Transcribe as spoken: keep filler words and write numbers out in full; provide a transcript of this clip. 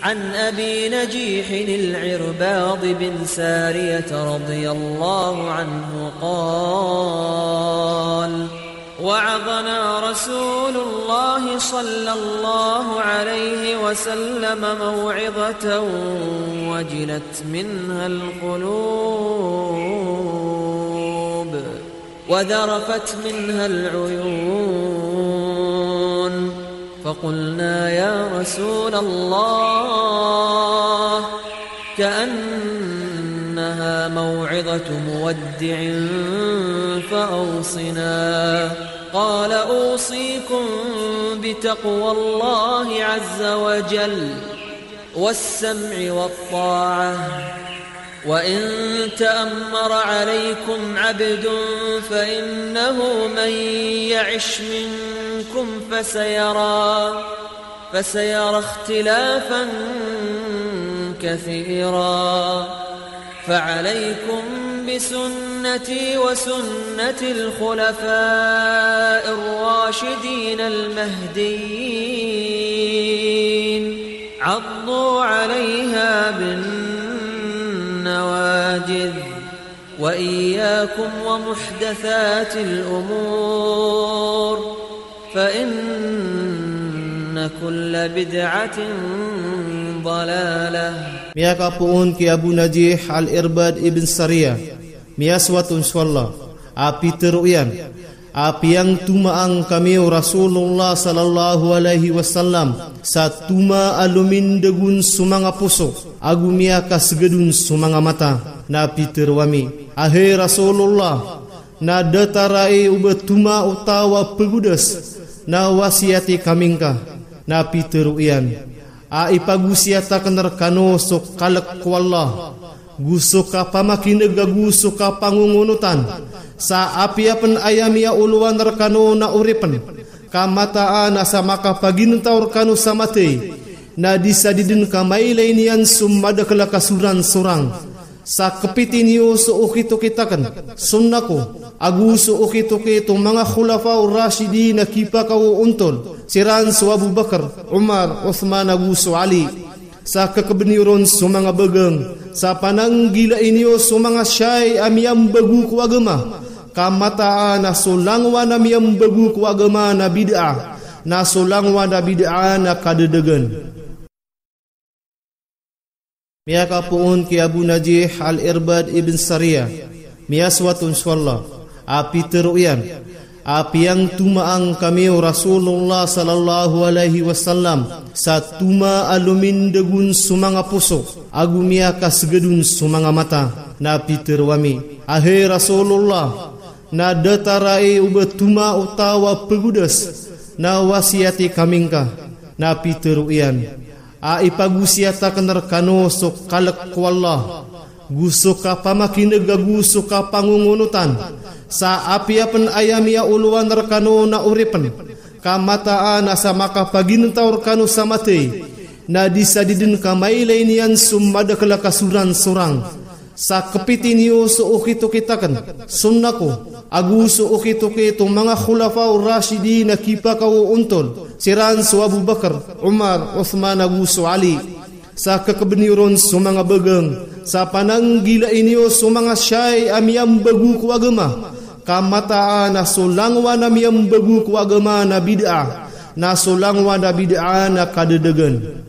عن أبي نجيح العرباض بن سارية رضي الله عنه قال: وعظنا رسول الله صلى الله عليه وسلم موعظة وجلت منها القلوب وذرفت منها العيون، فقلنا: يا رسول الله، كأنها موعظة مودع، فأوصنا. قال: أوصيكم بتقوى الله عز وجل والسمع والطاعة، وإن تأمر عليكم عبد فإنه من يعش منكم فسيرى، فسيرى اختلافا كثيرا، فعليكم بسنتي وسنة الخلفاء الراشدين المهديين، عضوا عليها بالنواجذ، وإياكم ومحدثات الأمور، فإن كل بدعة ضلالة. Miyakapoon ki Abu Najih Al-Irbad ibn Sariyah, miyasoat on so Allah, a pitharo iyan, a piyangtomaan kami o Rasulullah sallallahu alaihi wasallam sa toma a lomindeg on so manga poso, ago miyakaseged on so manga mata. Na pitharo ami, a hay Rasulullah, na datar ai o ba toma o taw a pegodas, na wasiyati kami ngka. Na pitharo iyan, a ipagosiyat aken rekano so kalek ko Allah, go so kapamakineg ago so kapangongonotan, sa apiya pen aya miyaolowan rekano na oripen, ka mataan a sa makapaginetaw rekano sa mathay, na di sa di den kamailay niyan so madakel a kasorangsorang. Sa kepiti niyo so okit-okit aken, sunnah ko, ago so okit-okit o manga khulafa o rashidin a kipakaontol, siran so Abu Bakar, Umar, Uthman ago so Ali. Sa kekeben iyo ron so manga begeng, sa pananggilai niyo so manga shay a miyambago ko agama, ka mataan a so langowan a miyambago ko agama na bid'ah, na so langowan a bid'ah na kadedegen. Miyakapoon ki Abu Najih Al-Irbad ibn Sariyah, miyasoat on so Allah, a pitharo iyan, a piyangtomaan kami o Rasulullah sallallahu alaihi wasallam sa toma a lomindeg on so manga poso, ago miyakaseged on so manga mata. Na pitharo ami, a hay Rasulullah, na datar ai o ba toma o taw a pegodas, na wasiyati kami ngka. Na pitharo iyan, a ipagosiyat aken rekano so kalek ko Allah, go so kapamakineg ago so kapangongonotan, sa apiya pen aya miyaolowan rekano na oripen, ka mataan a sa makapaginetaw rekano sa mathay, na di sa di den kamailay niyan so madakel a kasorangsorang. Sa kepiti niyo so okit-okit aken, sunnah ko, ago so okit-okit o manga khulafa o rashidin a kipakaontol, siran so Abu Bakar, Umar, Uthman ago so Ali. Sa kekeben iyo ron so manga begeng, sa pananggilai niyo so manga shay a miyambago ko agama, ka mataan a so langowan a miyambago ko agama na bid'ah, na so langowan a bid'ah na kadedegen.